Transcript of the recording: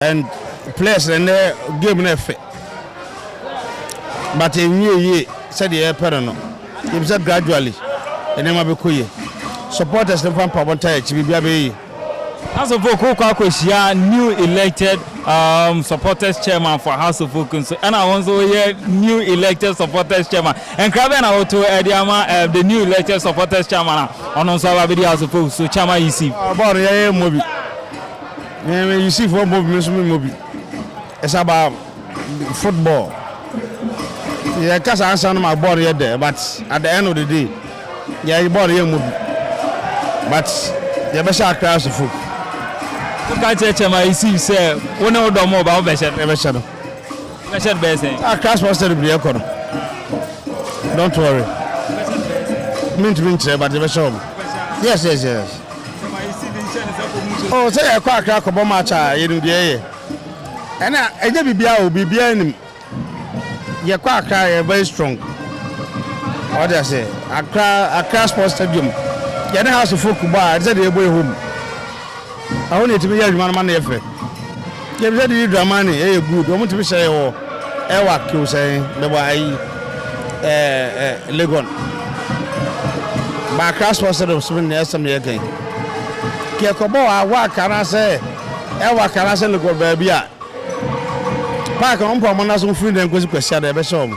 And players no ɛnɛ game no ɛfɛ but ɛnwie yie sɛdeɛ yɛpɛ no no. Yɛnim sɛ gradually nneɛma bɛkɔ yie. Supporters no mfa mpaebɔ ntaa akyi, biribiara bɛyɛ yie. House of Folk wokɔ akɔhyia new elected um, supporters chairman for House of Folk nso ɛna wɔn nso woyɛ new elected supporters chairman. Nkra bɛn na woto ɛde ama um, the new elected supporters chairman a ɔno nso aba abɛdi House of Folk so, Chairman Yusuf? Bɔɔl no yɛyɛ mmɔ bi. Me me Yusuf wɔ mmɔ bi, me nso me mmɔ bi. It's about football. Yɛ kasa ansa no ma bɔɔl no yɛ dɛ, but at the end of the day yɛ bɔɔl no yɛ mmɔ bi. But yɛbɛhyɛ Accra House of Folk. Woka kyerɛ Chairman Yusuf sɛ wo ne wo dɔm ɔba wobɛhyɛ no? Yɛbɛhyɛ no. Wobɛhyɛ no bɛyɛ sɛn? Accra Sports Stadium deɛ ɛkɔ no. Don't worry. Mentumi nkyerɛ, but yɛbɛhyɛ wɔn. Yes. Oh, sɛ yɛkɔ Accra kɔbɔ match a, yɛnim deɛ ɛyɛ. Ɛna ɛnyɛ biribiara o, biribiara nim. Yɛkɔ Accra, yɛ very strong. Ɔde ase Accra Sports Stadium. Yɛne House of Folk bɔ a, ɛte sɛ deɛ yɛbɔ yɛ home. Ɛhɔ na yɛtumi yɛ adwuma no ma no yɛ fɛ. Yɛbi sɛ Didi Dramani ɛyɛ good. Wɔn tumi hyɛ yɛ wɔ ɛwɔ kew sɛn bɛbɔ ayi ɛɛ ɛ Legon. Ba Accra Sports Stadium so ne ɛsɛm yɛ kɛn. Kɛ kɔbɔ wɔ awɔ Accra anaasɛ ɛwɔ Accra anaasɛ Legon baabi a park wɔn mpɔ wɔn nan so mfiri dɛn nkosi Kwasiada, yɛbɛhyɛ wɔn.